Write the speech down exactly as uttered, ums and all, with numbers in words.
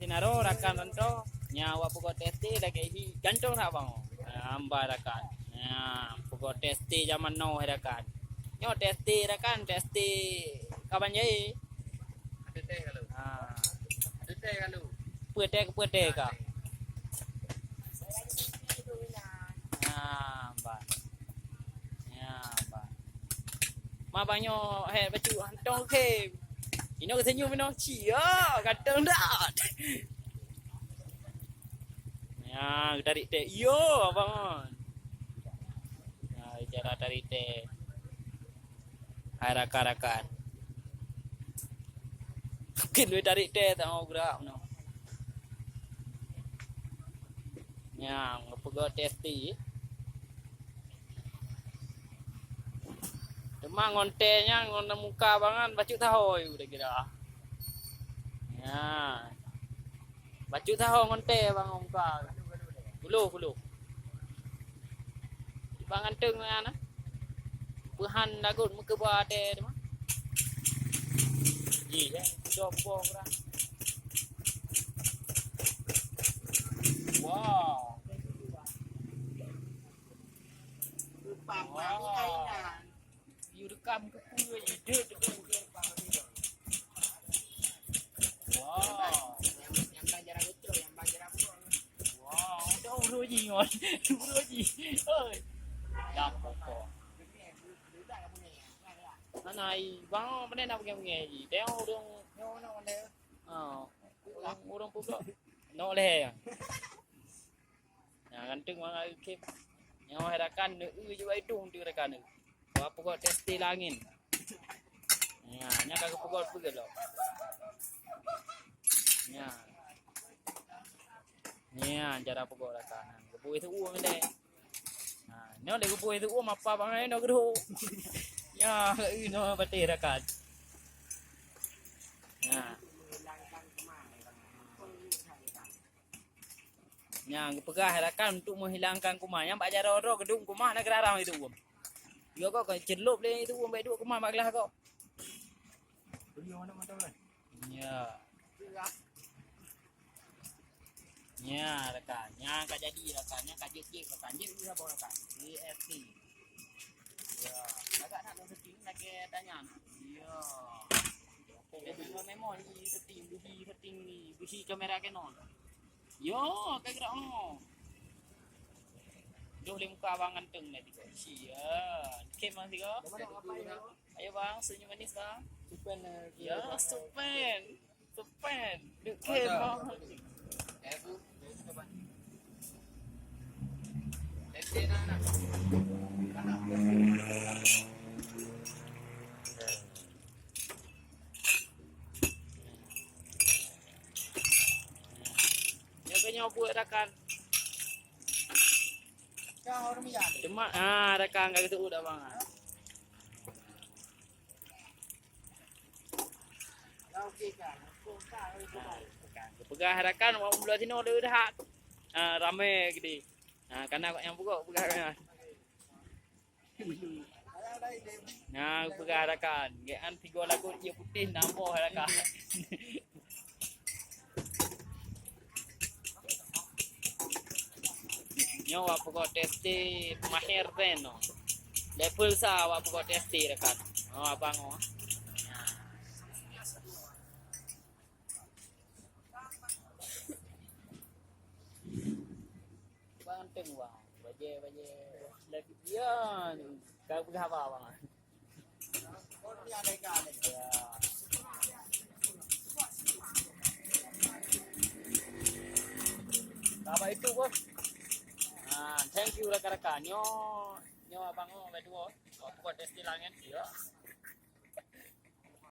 Naro rakan ranto, nya awak peugot testi lagèe hi gantong sak bango. Hamba rakan. Nya peugot testi zaman now hai rakan. Nyoe testi rakan, testi kaban jai. Ada teh kalau. Ha. Ada teh kalau. Peue teh, peue teh ka. Ha, ban. Ya, ban. Ma banyo he bacut hantong ke. Ino senyum ino cia, ganteng dak. Ya, tarik teh. Iyo, abang. Ya, cara tarik teh. Hai rakan-rakan. Mungkin boleh tarik teh tak mau gerak no. Nyang peugot testi. Teuma ngon teh nyan ngon muka bangan bacut taho yu dah kira. Nya. Bacut taho ngon teh bang muka. Kulo kulo. Bang anteung nyan. Peuhan lagot meukeubah teh teuma. Ji ya, kudo boh kurang. Wow. Wow. Yue rekam keu peue, ide teuka. Wow. Wow, ada urut ji ngon. Urut ji. Oi. Dah pokok. Mana ai bang, mana nak pergi-pergi ji. Tengok urang. Oh. Urang, urang pokok. Nok leh. Nah, ganteng banget kem. Nyawa rakan, ne, eu je bak idong tu rakan ne. Wah, pokok testi langin. Ya, nya ka pokok pun lo. Ya. Ya, cara pokok rakan. Kebui tu uang deh. Nah, nyoe lé kebui tu uang apa bangai no geru. Ya, eu no bateh rakan. Ya. Nyang geupeugah rakan untuk menghilangkan kuman. Nyang bak jaroe droe geudong kuman na geurarang itu uem. Yo kok kok celup lé itu uem baik duek kuman bak glah kok. Ya. Ya, rakan. Nyang ka jadi rakan. Nyang ka jeuet-jeuet rakan. Jeuet udah bawa rakan. G F T. Ya, agak nak setting lagi tanya. Ya. Jadi memori setting, bisi setting ni, bisi kamera Canon. Yo, ka gerak ono. Duh, lé muka abang ganteng dah tiga. Sia. Kem bang tiga. Ayo bang, senyum manis bang. Supen, eh, ya, supen. Supen. Dek kem bang. Nyoe keuh nyoe buet rakan. Cuma, ah, rakan ka geuseuôt abang, ah. Peugah rakan, wak meubloe sinoe le dah. Ah, ramé gede. Ah, kana kok nyang pukok peugah rakan. Nah, peugah rakan. Gek an tiga lagu ié putih nambah rakan. Nyoe wak peugot testi mahir ten no. Level sa wak peugot testi rakan. Oh, abang oh. Bang teng bang. Bajé bajé. Lagi dia. Kau peugah apa bang? Sahabat itu bos. Ah, thank you rakan-rakan. Nyo, nyo abang oh, berdua. Aku buat testi langit. Ya.